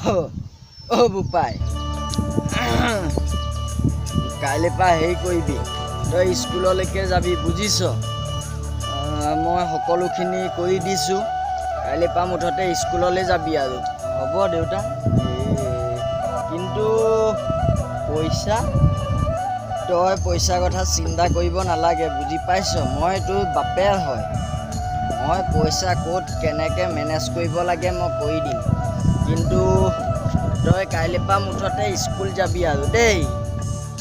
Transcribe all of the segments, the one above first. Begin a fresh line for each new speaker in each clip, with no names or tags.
অ' বোপাই, কাইলৈ পৰা হেৰি কৰিবি, তই স্কুললৈকে যাবি, বুজিছ? মই সকলোখিনি কৰি দিছোঁ, কাইলৈ পৰা মুঠতে স্কুললৈ যাবি আৰু। হ'ব দেউতা। কিন্তু পইচা, তই পইচাৰ কথা চিন্তা কৰিব নালাগে, বুজি পাইছ? মই তোৰ বাপেৰ হয়, মই পইচা ক'ত কেনেকৈ মেনেজ কৰিব লাগে মই কৰি দিম। কিন্তু তই কাইলৈ পৰা মুঠতে স্কুল যাবি আৰু দেই।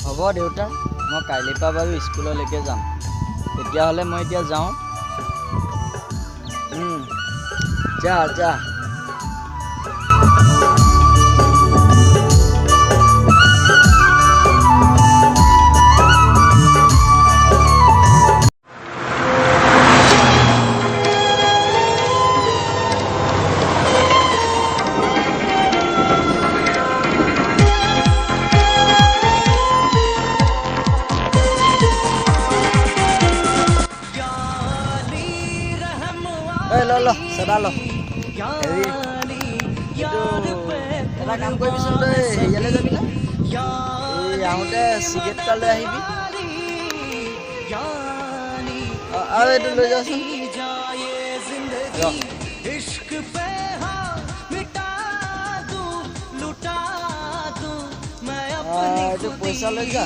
হ'ব দেউতা, মই কাইলৈ পৰা বাৰু স্কুললৈকে যাম। তেতিয়াহ'লে মই এতিয়া যাওঁ। যা যা। ঐ, ল ল, চেদা ল। হেৰি, এইটো এটা কাম কৰিবিচোন, তই হেৰিয়ালৈ যাবি না? এই আহোঁতে চিগাৰেট এটা লৈ আহিবি। আৰু এইটো লৈ যাচোন। ৰ। এইটো পইচা লৈ যা,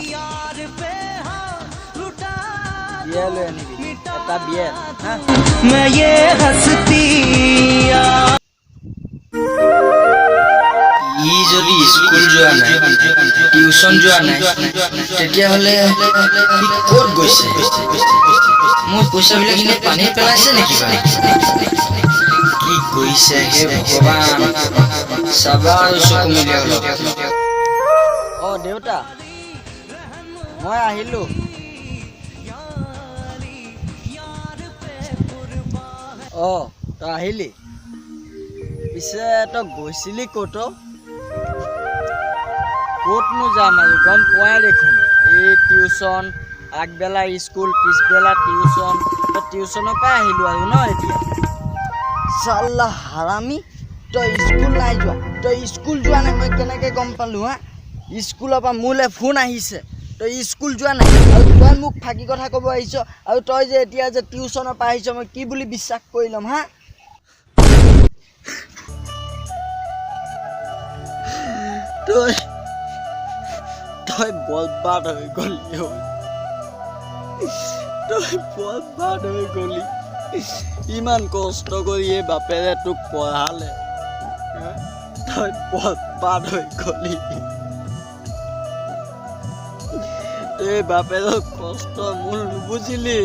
বিয়েৰ লৈ আনিবি, এটা বিয়েৰ। হা।
मैं ये हस्ती।
ই যদি স্কুল যোৱা নাই, টিউচন যোৱা নাই, তেতিয়াহ'লে সি ক'ত গৈছে? মোৰ পইচাবিলাক এনেই পানীত পেলাইছে নেকি বাৰু? কি কৰিছে? হে ভগৱান, চাবা আৰু চকু মেলি অলপ। অ দেউতা, মই আহিলোঁ। অ, তই আহিলি? পিছে তই গৈছিলি ক'ত অ? ক'তনো যাম আৰু, গম পোৱাই দেখোন, এই টিউচন, আগবেলা স্কুল, পিছবেলা টিউচন। তই টিউচনৰ পৰাই আহিলোঁ আৰু ন এতিয়া। চাল্লা হাৰামি, তই স্কুল নাই যোৱা? তই স্কুল যোৱা নাই মই কেনেকৈ গম পালোঁ? হা, স্কুলৰ পৰা মোলৈ ফোন আহিছে, তই স্কুল যোৱা নাই আৰু তই মোক ফাঁকি কথা ক'ব আহিছ। আৰু তই যে এতিয়া যে টিউচনৰ পৰা আহিছ, মই কি বুলি বিশ্বাস কৰি ল'ম? হা, তই বৰবাদ হৈ গ'লি ঐ। তই বৰবাদ হৈ গ'লি। ইমান কষ্ট কৰি এই বাপেৰে তোক পঢ়ালে হা? তই বৰবাদ হৈ গ'লি। এই বাপেৰৰ কষ্ট মূল নুবুজিলি।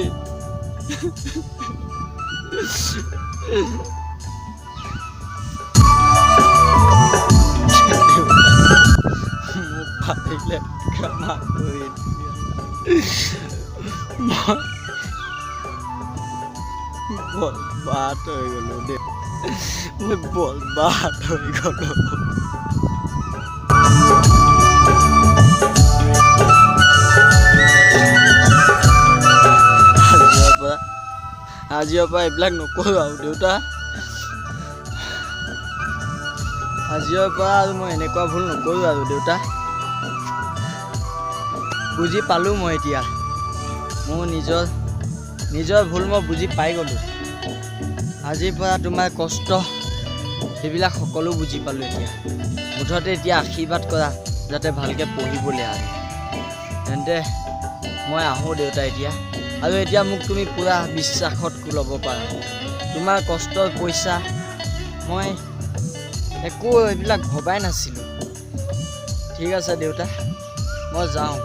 মোক পাৰিলে ক্ষমা কৰি দিয়া। মই বৰবাদ হৈ গ'লো দেই, মই বৰবাদ হৈ গ'লো। আজিৰ পৰা এইবিলাক নকৰোঁ আৰু দেউতা। আজিৰ পৰা আৰু মই এনেকুৱা ভুল নকৰোঁ আৰু দেউতা। বুজি পালোঁ মই এতিয়া, মোৰ নিজৰ ভুল মই বুজি পাই গ'লোঁ। আজিৰ পৰা তোমাৰ কষ্ট সেইবিলাক সকলো বুজি পালোঁ এতিয়া। মুঠতে এতিয়া আশীৰ্বাদ কৰা যাতে ভালকৈ পঢ়িবলৈ আৰু। তেন্তে মই আহোঁ দেউতা এতিয়া। আৰু এতিয়া মোক তুমি পূৰা বিশ্বাসত ল'ব পাৰা। তোমাৰ কষ্টৰ পইচা মই একো এইবিলাক ভবাই নাছিলোঁ। ঠিক আছে দেউতা, মই যাওঁ।